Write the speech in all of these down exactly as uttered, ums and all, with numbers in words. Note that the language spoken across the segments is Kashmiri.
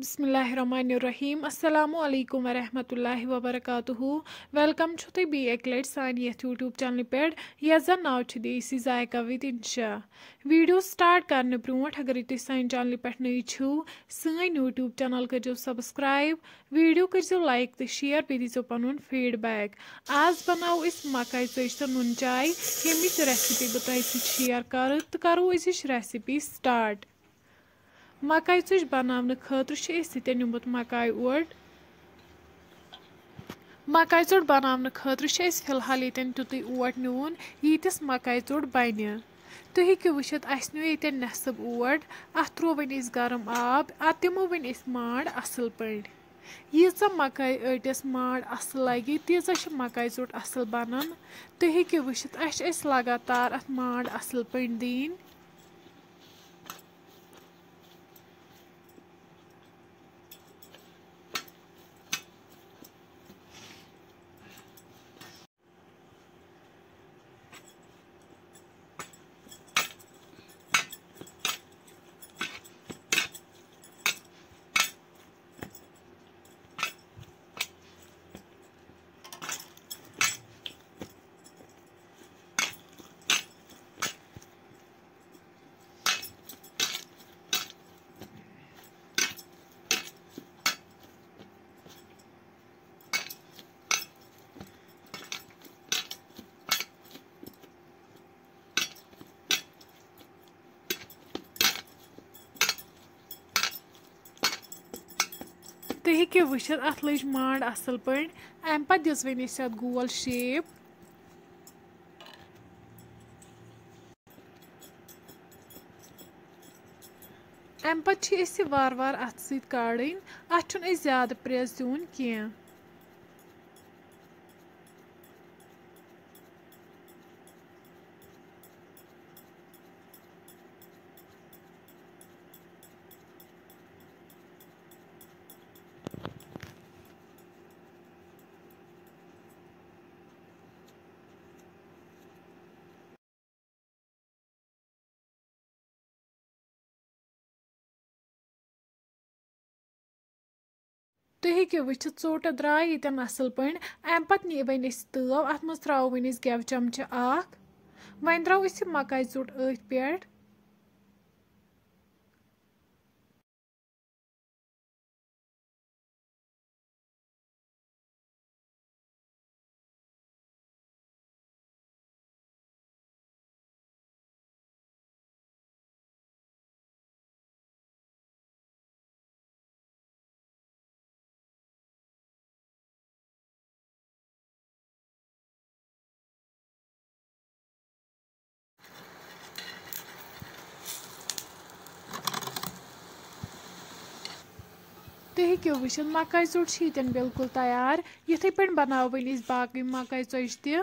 بسم اللہ الرحمن الرحیم۔ السلام علیکم ورحمۃ اللہ وبرکاتہ۔ ویلکم چھو تُہۍ بیٚیہِ اَکہِ لَٹہِ سانہِ یَتھ YouTube چینلہِ پٮ۪ٹھ، یَتھ زَن ناو چھُ دیسی ذائقہ with انشا۔ ویڈیو سٹارٹ کرنہٕ برونٛٹھ، اگرے تُہۍ سانہِ چینلہِ پٮ۪ٹھ نٔوۍ چھِو، سٲنۍ YouTube چینل کٔرزیٚو subscribe، ویڈیو کٔرزیٚو like تہٕ share، بیٚیہِ دیٖزیٚو پنُن feedback۔ آز بناوو أسۍ مکاے ژۄچہِ تہٕ نُن چاے، ییٚمِچ recipe بہٕ تۄہہِ سۭتۍ share کرٕ، تہٕ کرو أزِچ recipe start۔ مکاے ژۄچ بناونہٕ خٲطرٕ چھُ اَسہِ ییٚتٮ۪ن نیوٗمُت مکاے اوٹ۔ مکاے ژۄٹ بناونہٕ خٲطرٕ چھُ اَسہِ فی الحال ییٚتٮ۪ن تیُتُے اوٹ نیوٗن، ییٖتِس مکاے ژۄٹ بنہِ۔ تُہۍ ہیٚکِو وٕچھِتھ، اَسہِ نیوٗ ییٚتٮ۪ن نٮ۪صٕب اوٹ۔ اَتھ ترٛوو وۄنۍ أسۍ گرم آب، اَتھ دِمو وۄنۍ أسۍ مانٛڈ اَصٕل پٲٹھۍ۔ ییٖژاہ مکاے ٲٹِس مانٛڈ اَصٕل لَگہِ، تیٖژاہ چھِ مکاے ژۄٹ اَصٕل بنان۔ تُہۍ ہیٚکِو وٕچھِتھ، اَسہِ چھِ اَسہِ لگاتار اَتھ مانٛڈ اَصٕل پٲٹھۍ دِنۍ۔ تُہۍ ہیٚکِو وٕچھِتھ، اَتھ لٔج مانٛڈ اَصٕل پٲٹھۍ۔ اَمہِ پَتہٕ دِژ وۄنۍ اَسہِ اَتھ گول shape۔ اَمہِ پَتہٕ چھِ أسۍ یہِ وارٕ وارٕ اَتھٕ سۭتۍ کَڑٕنۍ۔ اَتھ چھُنہٕ أسۍ زیادٕ press دیُن کینٛہہ۔ تُہۍ ہیٚکِو وٕچھِتھ، ژوٚٹ درٛاے ییٚتٮ۪ن اَصٕل پٲٹھۍ۔ اَمہِ پَتہٕ نی وۄنۍ أسۍ تٲو، اَتھ منٛز ترٛاوو وۄنۍ أسۍ گٮ۪وٕ چمچہٕ اَکھ۔ وۄنۍ ترٛاوو أسۍ یہِ مَکاے ژوٚٹ أتھۍ پٮ۪ٹھ۔ تُہۍ ہیٚکِو وٕچھِتھ، مَکاے ژوٚٹ چھِ ییٚتٮ۪ن بِلکُل تیار۔ یِتھَے پٲٹھۍ بَناوو وۄنۍ أسۍ باقٕے مَکاے ژۄچہِ تہِ۔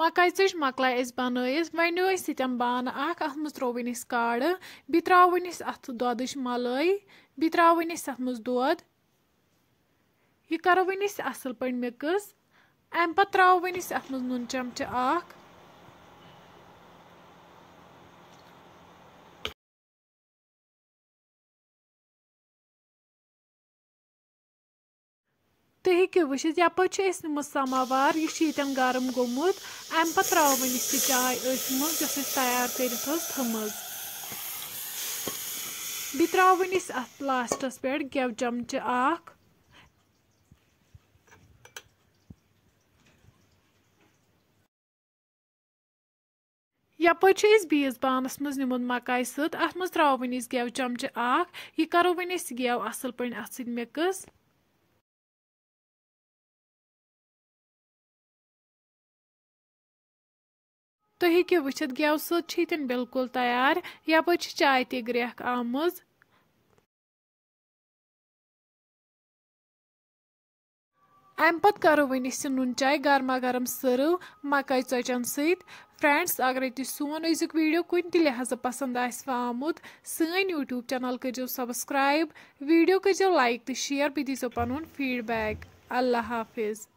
مکاے ژٔج مۄکلے اَسہِ بنٲیِتھ۔ وۄنۍ نیوٗ اَسہِ سِتٮ۪م بانہٕ اکھ، اَتھ منٛز ترٛوو وۄنۍ اَسہِ کاڑٕ، بیٚیہِ ترٛاوو وۄنۍ أسۍ اَتھ دۄدٕچ مَلٲے، بیٚیہِ ترٛاوو وۄنۍ أسۍ اَتھ منٛز دۄد، یہِ کَرو وۄنۍ أسۍ اَصٕل پٲٹھۍ mix۔ اَمہِ پَتہٕ ترٛاوو وۄنۍ أسۍ اَتھ منٛز نُن چمچہٕ اکھ۔ تُہۍ ہیٚکِو وٕچھِتھ، یَپٲرۍ چھِ أسۍ نِمُت سَماوار، یہِ چھُ ییٚتٮ۪ن گرم گوٚمُت۔ اَمہِ پَتہٕ ترٛاوو وۄنۍ أسۍ یہِ چاے أتھۍ منٛز، یۄس اَسہِ تیار کٔرِتھ ٲس تھٲمٕژ۔ بیٚیہِ ترٛاوو وۄنۍ أسۍ اَتھ lastس پٮ۪ٹھ گٮ۪و چمچہٕ اکھ۔ یَپٲرۍ چھِ أسۍ بیٚیِس بانَس منٛز نِمُت مَکاے سۭتۍ، اَتھ منٛز ترٛاوو وۄنۍ أسۍ گٮ۪و چمچہٕ اکھ۔ یہِ کَرو وۄنۍ أسۍ گٮ۪و اَصٕل پٲٹھۍ اَتھ سۭتۍ mix۔ تُہۍ ہیٚکِو وٕچھِتھ، گٮ۪و سۭتۍ چھِ ییٚتٮ۪ن بِلکُل تیار۔ یَپٲرۍ چھِ چاے تہِ گرٛٮ۪کھ آمٕژ۔ اَمہِ پَتہٕ کَرو وۄنۍ أسۍ یہِ نُن چاے گرما گرم serve مَکاے ژۄچَن سۭتۍ۔ Friends، اگرے تُہۍ سون أزیُک video کُنہِ تہِ لحاظہٕ پسند آسِوٕ آمُت، سٲنۍ YouTube channel کٔرۍزیو subscribe، video کٔرۍزیو like تہٕ share، بیٚیہِ دیٖزیو پنُن feedback۔ اللہ حافظ۔